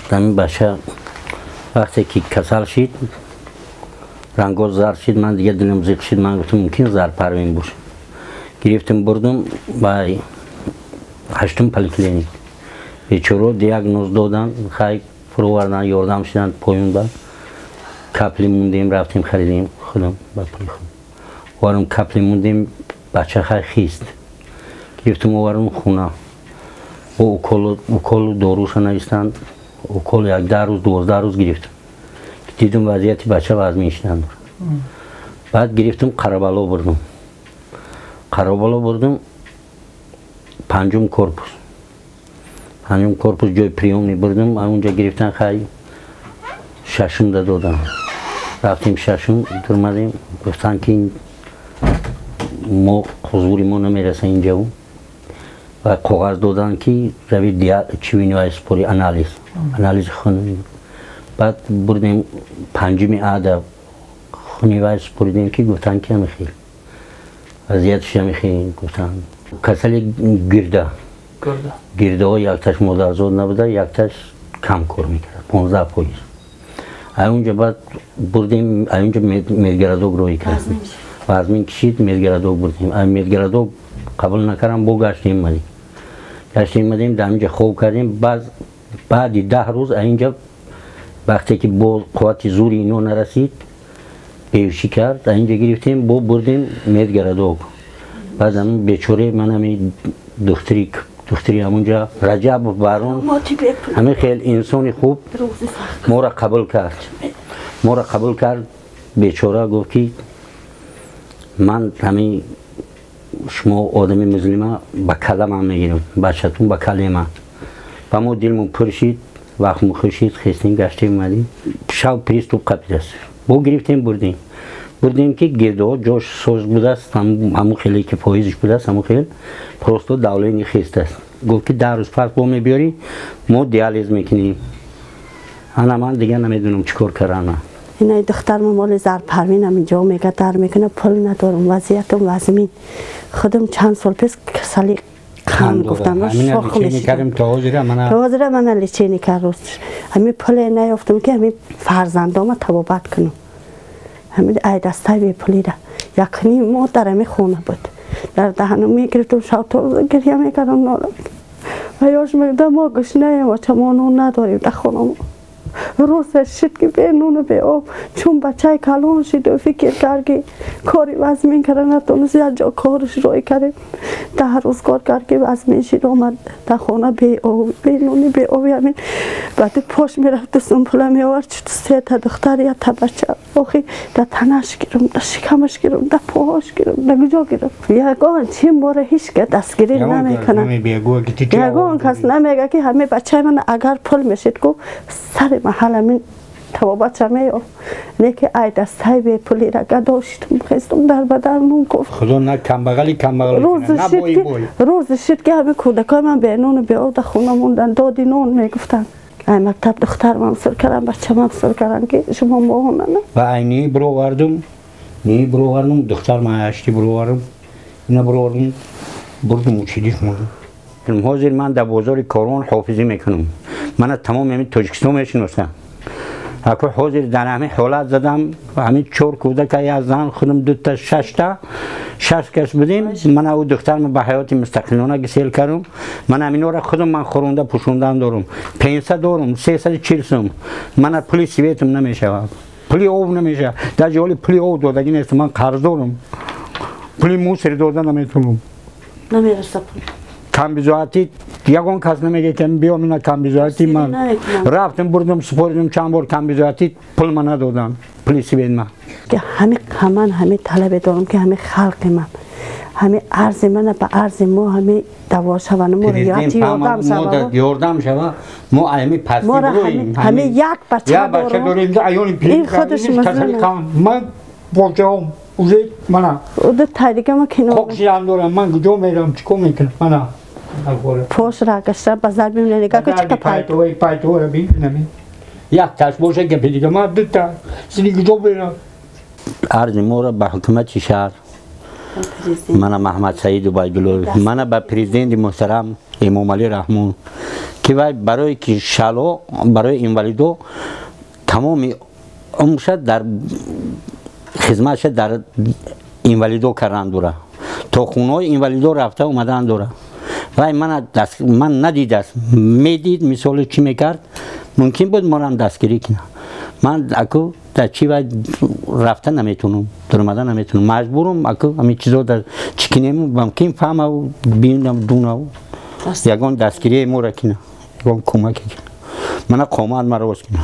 Ҳамин бача вақте ки касал шид, рангоз зард шид, ман дига дилам зиқ шид, ман гуфтам мумкин Зарпарвин боша. Гирифтам бурдум ба ҳаштум поликлиник. Бечоро диагноз додан, хай фуровардан, ёрдам шидан поёнда. Капли мондем, рафтем харидем худам ба пули худ. Овардам капли мондем, бача хай хист. Гирифтам овардам хона. Бо уколу доруша навистанд. Укол як 10 рӯз, 12 рӯз гирифтам. Дидам вазъияти бача вазмин шидан. Баъд гирифтам Қарабало бурдам. Қарабало бурдам панҷум корпус. Панҷум корпус ҷои приёмный бурдам, онҷа гирифтан хай шашум додам. Рафтем шашум, дурмадем, гуфтан ки мо ҳузури мо намераса инҷа. Ва коғаз додан ки рави чивини спори анализ. Анализ хун. Баъд бурдем панҷуми ада хуни вай споридем ки гуфтан ки ҳамихел. Вазъияташ ҳамихел гуфтан. Касали гирда. Гирдаҳо якташ модарзод набуда, якташ кам кор мекард, 15%. Ай онҷа баъд бурдем, ай онҷа медгородок роҳӣ кардем. Вазмин кишид, медгородок бурдем. Ай медгородок қабул накардам, бо гаштем омадем. Гаштем омадем, дар инҷа хоб кардем. Баъди 10 рӯз ай инҷа вақте ки бо қуввати зури ино нарасид, беҳушӣ кард, ай инҷа гирифтем, бо бурдем медгородок. Баъд ҳамин бечоре ман ҳамин духтари ҳамунҷа Раҷабов Барон ҳамин хел инсони хуб моро қабул кард. Моро қабул кард. Бечора гуфт ки ман ҳамин шумо одами музлима ба кала ман мегирам, бачатун ба калаи ман. Ба мо дилмон пур шид, вақтмон хуш шид, хестем, гаштем, омадем. Шав приступ қапидааст. Бо гирифтем бурдем. Бурдем ки гирдоҳо ҷош соз будааст, ҳамун хеле ки фоизш будааст, ҳамун хел просто давление хест аст. Гуфт ки 10 рӯз пас бо мебиёрӣ, мо диализ мекунем. Ана ман дигар намедонам чӣ кор кардам. Инаи духтарам моли Зарпарвин инҷо мега дар мекунад, пул надорам, вазъиятам вазмин. Худам чанд сол пеш касали қанд гуфтам, шох мешидам. То ҳозира мана лечение кард. Ҳамин пуле наёфтам ки ҳамин фарзандома табобат кунам. Ҳамин ай дастаи бепулира. Якним моҳ дар ҳамин хона буд. Дар даҳанам мегирифтам, шаб то гиря мекардам, нола мекардам. Ва ёш мегуфтам мо гушнаем, оча мо нон надорем дар хонамо. Рӯзе шид ки бе нону бе об, чун бачаи калон шиду фикр кард ки кори вазмин карда натонист, як ҷо корш рӯй кардем. 10 рӯз кор кард ки вазмин шид, омад дар хона бе об, бе нони бе оби ҳамин. Баъд пош мерафт, дустум пула меовард, чу се та духтар, як та бача. Охи дар танаш гирам, дар шикамаш гирам, дар поҳош гирам, дар куҷо гирам. Ягон чи моро ҳеҷ ка дастгирӣ намекунад. Ягон кас намега ки ҳамин бачаи ман агар пул мешид, ку сари маҳал ҳамин табобатша меёфт. Не ки ай дастаи бепулира гадо шидум, хестум, дар ба дар нон гуфт. Худо на камбағали камбағал на бои бой. Рӯзе шид ки ҳамин кӯдакои ман бенону беоб дар хона мондан, доди нон мегуфтанд. Ай мактаб духтармам сир кардам, бачамам сир кардам ки шумо моҳонана. Ва айни бировардум, ни бировардум, духтарма ҳашти бировардум, ина бировардум, бурдум училиш мондум. Ҳозир ман дар бозори Корвон ҳофизӣ мекунам. Мана тамоми ҳамин Тоҷикистон мешиносам. Ако ҳозир дар ҳамин ҳолат задам, ҳамин 4 кӯдака, як зан, худам 2 та, 6 та, 6 кас будем. Мана ӯ духтарам ба ҳаёти мустақилона гисел кардам. Ман ҳаминҳоро худам ман хӯронда пӯшондан дорам. Пенса дорам, 340 сум. Мана пули светам намешавад, пули об намешавад. Даже ҳоли пули об додагӣ нест, ман қарз дорам. Пули мусор дода наметавонам. Намераса пул. Камбизоатӣ ягон кас намегӯяд ки биём ина камбизоатӣ. Ман рафтам бурдам супоридам чанд бор камбизоатӣ, пул ма надодам, пули свет ма. Ҳамин ман ҳамин талабе дорам ки ҳамин халқи ман, ҳамин арзи мана ба арзи мо ҳамин даво шаванд, мо риояти ёрдам шаванд, ёрдам шава, мо ҳамин пасти бироем. Ҳамин як бача дорем, ин худаш мазлум. Ман боҷаом уже мана ду та дига ма кино кокшиам дорам, ман куҷо мерам, чӣ кор мекунам? Мана пош ра гашта ба зарби нигоҳ кун, чӣ пай пайтора бинам, як таш боша гапи дига, ман дута сини куҷо мерам? Арзи моро ба ҳукумати шаҳр, мана Маҳмад Саид Убайдуллоев, мана ба президенти муҳтарам Эмомалӣ Раҳмон Ки вай барое ки шало, барои инвалидо тамоми умрша дар хизматша дар инвалидо кардан дора, то хонаҳои инвалидо рафта омадан дора. Вай ман надидааст, медид, мисоли чӣ мекард, мумкин буд морам дастгирӣ кунам. Ман аку дар чӣ вай рафта наметунам, дуромада наметунам, маҷбурам аку ҳамин чизо дар чӣ кинем, мумкин фаҳмаву бинам, дунаву ягон дастгирие мора кина, ягон кӯмаке кина, мана қомат маро рост кина.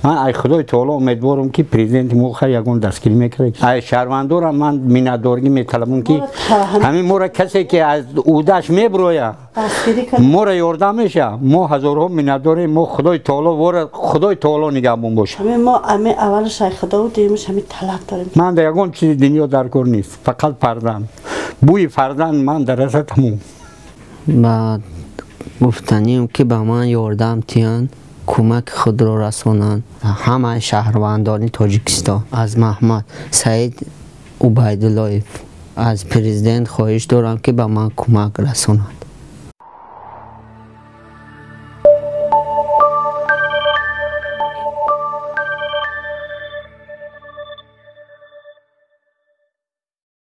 Ман ай Худои таоло умедворам, ки президенти мо хай ягон дастгирӣ мекард. Ай шаҳрвандорам ман миннатдоргӣ металабам, ки ҳамин мора касе ки аз ӯдаш меброя, мора ёрдам меша, мо ҳазорҳо миннатдорем. Мо Худои таоло вора, Худои таоло нигаҳбон боша. Мо ами аввалаш ай Худо, дуюмаш ҳами талаб дорем. Ман дар ягон чизи дунё дар кор нест, фақат фарзанд, бӯи фарзанд ман дар раса, тамом. Ба гуфтанием, ки ба ман ёрдам тиҳанд, кӯмаки худро расонанд ҳамаи шаҳрвандони Тоҷикистон. Аз Маҳмад Саид Убайдуллоев, аз президент хоҳиш дорам, ки ба ман кӯмак расонад.